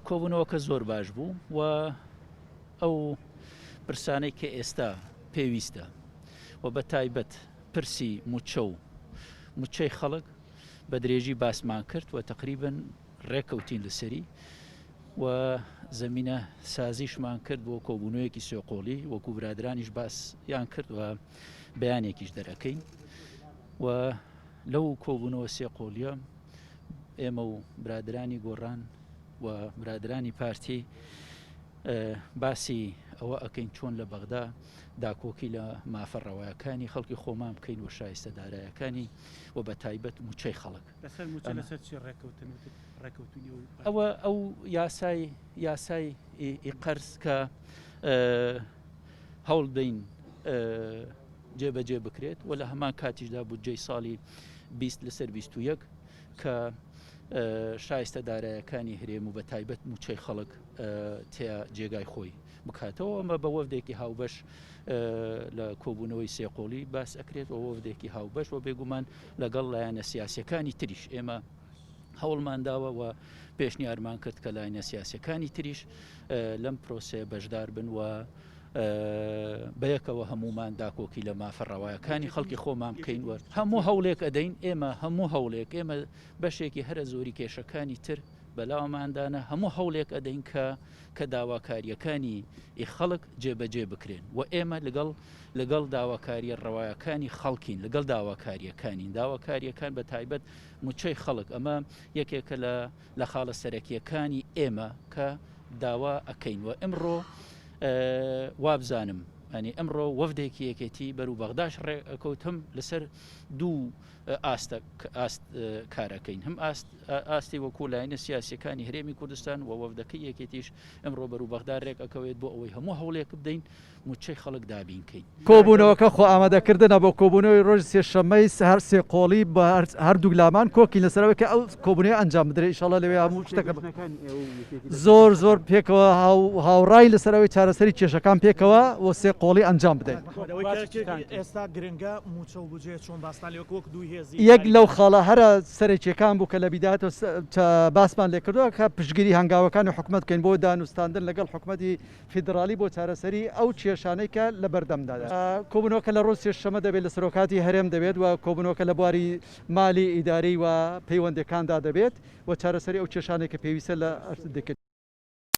کۆبوونەوەکە زۆر باش بوو و ئەو پرسانەی کە ئێستا پێویستە و بە تایبەت پرسی موچە و موچەی خەڵک بە درێژی باسمان کرد و تقریبن ڕێکەوتین لەسەری و زەمینە سازیشمان کرد بۆ کۆبوونەوەیەکی سێقۆڵی وەکو برادرانیش باسیان کرد و بەیانێکیش دەرەکەین و لەو کۆبوونەوە سێقۆڵیە ئێمە و برادرانی گۆڕان و برادرانی پارتی باسی ئەوە ئەکەین چۆن لە بەغدا داکۆکی لە مافە ڕەوایەکانی خەڵکی خۆمان بکەین و شایستە دارایەکانی و بە تایبەت موچەی خەڵک ئەوە ئەو یاسای یاسای قەرز کە هەوڵ دەین جێبەجێ بکرێت و لە هەمان کاتیشدا بودجەی ساڵی 20 لەسەر 21 کە شایستە دارایەکانی هەرێم و بە تایبەت موچەی خەڵک تیا جێگای خۆی بکاتەوە ئەمە بە وەفدێکی هاوبەش لە کۆبوونەوەی سێقۆڵی باس ئەکرێت و وەفدێکی هاوبەش و بێگومان لەگەڵ لایەنە سیاسەکانی تریش ئێمە هەوڵمان داوە و پێشنیارمان کرد کە لایەنە سیاسەکانی تریش لەم پرۆسەیە بەشدار بن و بەیەکەوە هەموومان داکۆکی لە مافە ڕەوایەکانی خەڵکی خۆمان بکەین وە هەموو هەوڵێک ئەدەین ئێمە هەموو هەوڵێک ئێمە بەشێکی هەرە زۆری کێشەکانی تر بەلاوەماندانە هەموو هەوڵێک ئەدەین کە کە داواکاریەکانی ئی خەڵک جێبەجێ بکرێن و ئێمە لەگەڵ لەگەڵ داواکاریە ڕەوایەکانی خەڵکین لەگەڵ داواکاریەکانین داواکاریەکان بە تایبەت موچەی خەڵک ئەمە یەکێکە لە لە خاڵە سەرەکییەکانی ئێمە کە داوا ئەکەین و ئمڕۆ وابزانم ئەنی ئەمڕۆ وەفدێکی یەکێتی بەرو بەغداش ڕێکەوتم لەسەر دوو ئاستە ئاست کارەکەین هەم ئاست ئاستی وەکو لایەنە سیاسەکانی هەرێمی کوردستان و وەفدەکەی یەکێتیش ئەمڕۆ بەرو بەغدا ڕێک ئەکەوێت بۆ ئەوەی هەموو هەوڵێک بدەین مووچەی خەڵک دابین کەین. کۆبوونەوەکە خۆئامادەکردنە بۆ کۆبوونەوەی ڕۆژی سێشەممەی هەر سێ قۆڵی بە هەردووک لامان کۆکین لەسەر ئەوەی کە ئەو کۆبوونەوەی ئەنجام بدرێت ئیشەڵا لەوێ هەموو شتەکە زۆر زۆر پێکەوە هاوڕاین لەسەر ئەوەی چارەسەری کێشەکان پێکەوە و سێ قۆڵی ئەنجام بدەین. ئێستا گرنگە مووچە و بودجەیە چۆن باستان لێ وەک دوو هێزی یەک لەو خاڵە هەرە سەرەکیەکان بوو کە لە بیدایەتەوە باسمان لێکردووە کە پشتگیری هەنگاوەکانی حکومەت بکەین بۆ دانوستاندن لەگەڵ حکومەتی فیدڕاڵی بۆ چارەسەری ئەو کێشانەی کە لە بەردەمدایە. کۆبوونەوەکە لە ڕۆژی سێشەممە دەبێت لە سەرۆکاتی هەرێم دەبێت و کۆبوونەوەکە لە بواری مالی، ئیداری و پەیوەندییەکاندا دەبێت و چارەسەری ئەو کێشانەی کە پێویستە لە دەکرێت.